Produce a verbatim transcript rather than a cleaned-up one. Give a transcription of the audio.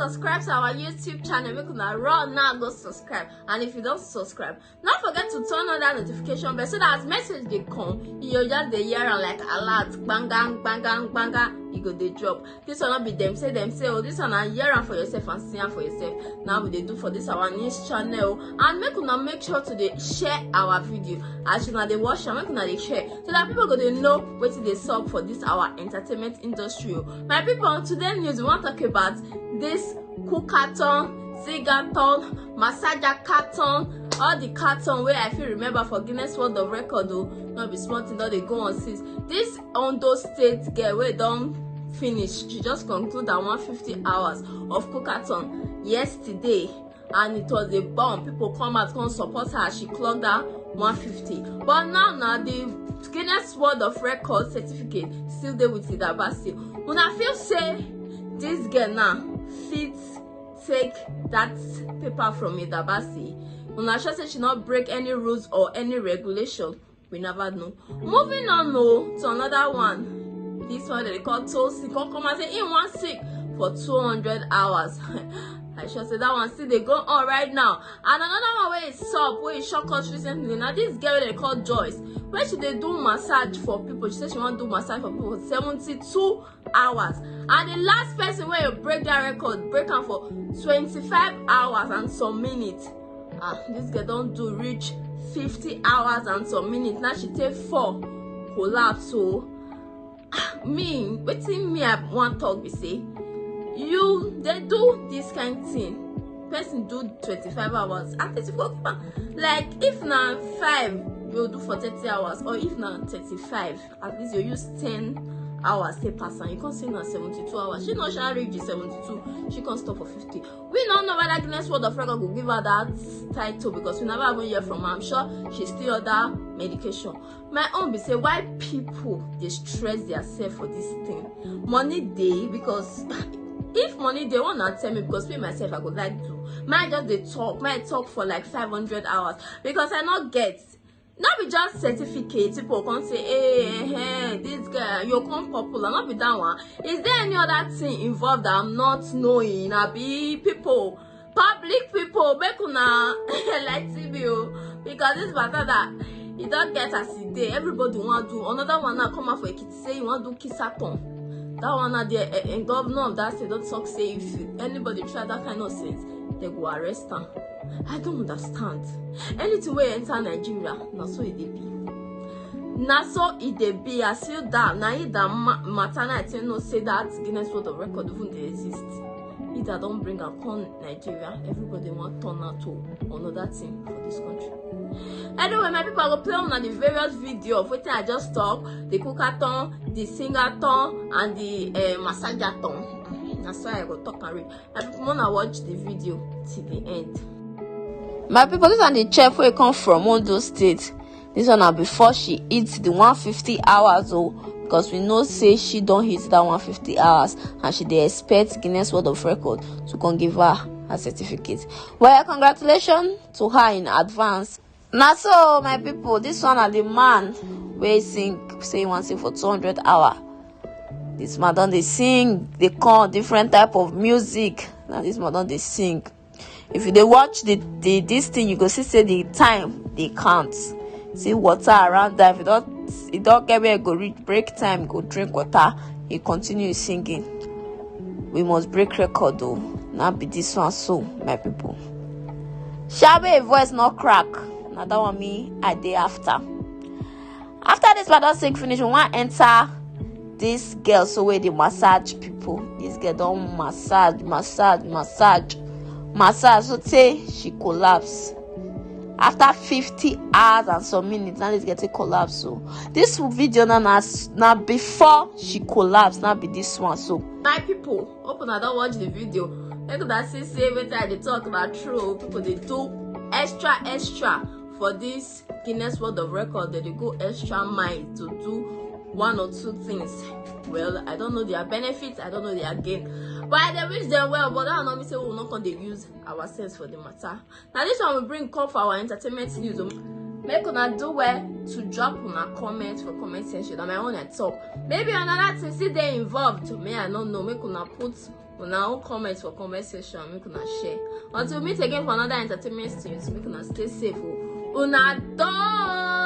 Subscribe to our YouTube channel, make una run now go subscribe. And if you don't subscribe, don't forget to turn on that notification bell so that as message dey come, you just dey hear am like alert, bang bang bang bang bang bang, e go dey drop. This one no be dem say dem say, oh, this one na hear am for yourself and see am for yourself. Now we dey do for this our news channel, and make una make sure to dey share our video as una dey watch am. Make una dey share so that people go dey know wetin dey sup for this our entertainment industry. Oh, my people, on today news we wan talk about this cookathon, sigathon, massager carton, all the carton wey I fit remember for Guinness World of Record. Oh, no be small thing don dey go on since. This Ondo State girl wey don finish, she just conclude her one fifty hours of cookathon yesterday, and it was a bomb. People come out come support her as she clocked that one fifty. But now, now the Guinness World of Record certificate still dey with Idabasi. Una feel say this girl now fit take that paper from Idabasi? Una sure say she no break any rules or any regulation? We never know. Moving on, oh, to another one. This one they call Tosi. Come come and say he wan sick for two hundred hours. I sure say that one still dey go on right now. And another one wey is sup, wey shock us recently. Now this girl wey they call Joyce, wey she dey do massage for people. She say she wan do massage for people for seventy-two hours. And the last person wey break that record, break am for twenty-five hours and some minutes. Ah, this girl don do reach fifty hours and some minutes. Now she take four collapse. So, ah, me, wetin me I wan talk be say, you dey do this kind thing. Person do twenty-five hours. At least if you go keep am, like, if na five, you do for thirty hours, or if na thirty-five, at least you use ten hours take pass am. You come say na seventy-two hours. She no sha reach the seventy-two. She come stop for fifty. We no know whether Guinness World of Record go give her that title because we never even hear from her. I'm sure she's still under medication. My own be say, why people dey stress themselves for this thing? Money dey, because if money dey, una tell me, because me myself, I go like do. May I just dey talk, may I talk for like five hundred hours, because I no get. No be just certificate, people come say, hey, hey, hey, this girl, you come popular. No be that one. Is there any other thing involved that I'm not knowing? Abi, people, public people, make una enlighten me o, because this matter that e don get as e dey. Everybody wan do. Another one now come out for Ekiti say he wan do kisathon. That one now, the eh, eh, governor of that state don talk say if anybody try that kind of thing, they go arrest am. I don't understand. Anything wey enter Nigeria, na so e dey be. Na so e dey be. As you down, na e that ma- matter na I take know say that Guinness World of Record even dey exist. If I don bring am come Nigeria, everybody wan turn am to another thing for this country. Anyway, my people, I go play una the various video of wetin I just talk, the cookathon, the singer thon, and the uh, massager thon. Na so I go talk am read. My people, una watch the video till the end. My people, this one the chef wey come from Ondo State. This one na before she eat the one fifty hours o, because we know say she don hit that one fifty hours and she dey expect Guinness World of Record to come give her her certificate. Well, congratulations to her in advance. Na so, my people, this one na the man wey sing, say he wan sing for two hundred hour. This man don dey sing, dey call different type of music. Na this man don dey sing. If you dey watch the the this thing, you go see say the time dey count. See water around that. If you don, e don get where e go reach break time, go drink water. He continue singing. We must break record o. Na be this one so, my people. Shabe voice no crack. Na that one me I dey after. After this man don sing finish, we wan enter this girl so wey dey massage people. This girl don massage, massage, massage, massage so tey she collapse. After fifty hours and some minutes, now this girl take collapse. So this video now na s- na before she collapse. Now be this one so. My people, hope una don watch the video. Make una see say wetin I dey talk na true. People dey do extra extra for this Guinness World of Record. They dey go extra mile to do one or two things. Well, I don't know their benefits, I don't know their gain, but I dey wish them well. But that no mean say we no come dey use our sense for the matter. Now this one we bring come for our entertainment news o. Make una do well to drop una comment for comment section. Na my own I talk. Maybe another thing still dey involved. Me I no know. Make una put Una own comment for comment section, make una share. Until we meet again for another entertainment news, make una stay safe o. Una don.